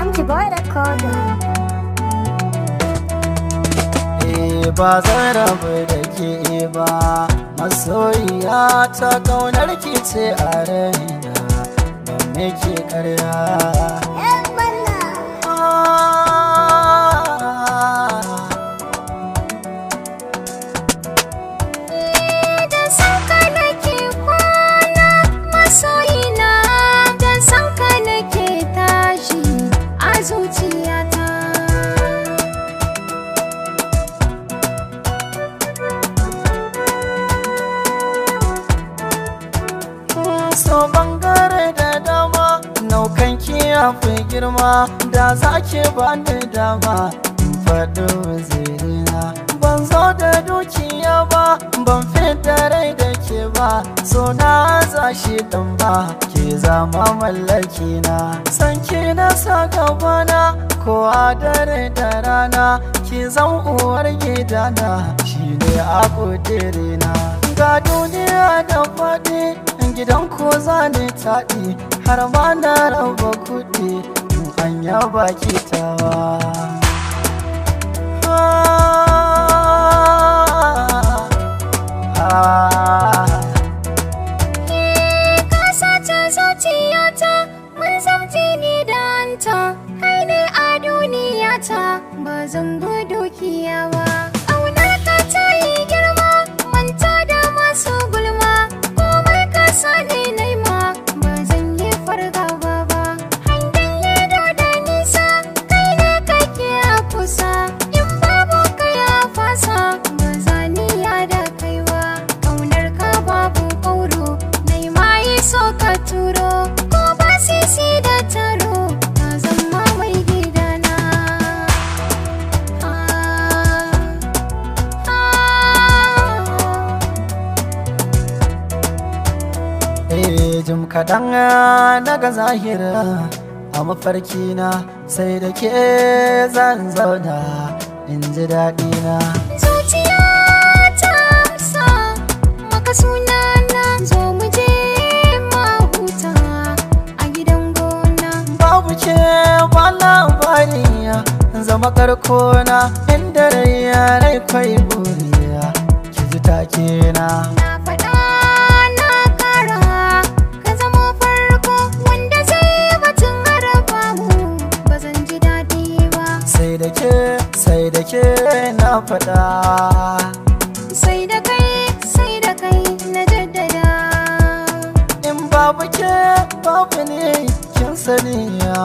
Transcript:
MG Boy Recorder. Eh, ba zan rabu da ke ba, masoyiya ta, kaunar ki ce a raina, ban miki karya. Yan balla. Da san ka nake kwana, masoyina, da san ka nake tashi a zuciyata. So bangare da dama, naukan ki ya fi girma, da za ki bani dama in faɗi wazirina. Ban zo da dukiya ba, ban fita rai da ke ba, so na za shi ɗan ba ke zama mallaki na. San ki na sa gabana ko a dare da rana, ki zan uwar gidana, shine a ƙudirina. Ga duniya da faɗi, gidan ko za ni taɗi, har ma na raba kuɗi in an yaba tawa. Ah, ah. Ka sace zuciyata, mun zamce ni da anta, kai ne a duniyata, ba zan bi dukiya ba. Ƙaunar ka ta yi girma, manta da masu gulma, komai ka sani naima, ba zan yi fargaba ba. Hangen ledo da nisa, kai ne kake a kusa, in babu kai a fasa, ba za ni ya da kai ba. Ƙaunar ka babu ƙauro, naima yi so ka turo, ko ba sisi da taro, ka zama mai gidana. Ah, ah. Eh, jim kaɗan na ga zahira a mafarkina, sai da ke zan zauna in ji daɗina. Zuciya ta amsa maka sunana, zo mu je mahuta a gidan gona. Babu ke ba labariya, zama karkona, inda rai ya rai kwai buriya, ki ji take na. Na faɗa na kara, ka zamo farko wanda zai batun haraba mu, ba zan ji daɗi ba. Sai da ke, sai da ke na faɗa. Sai da kai, sai da kai na jaddada. In babu ke babu ne, kin sani ya.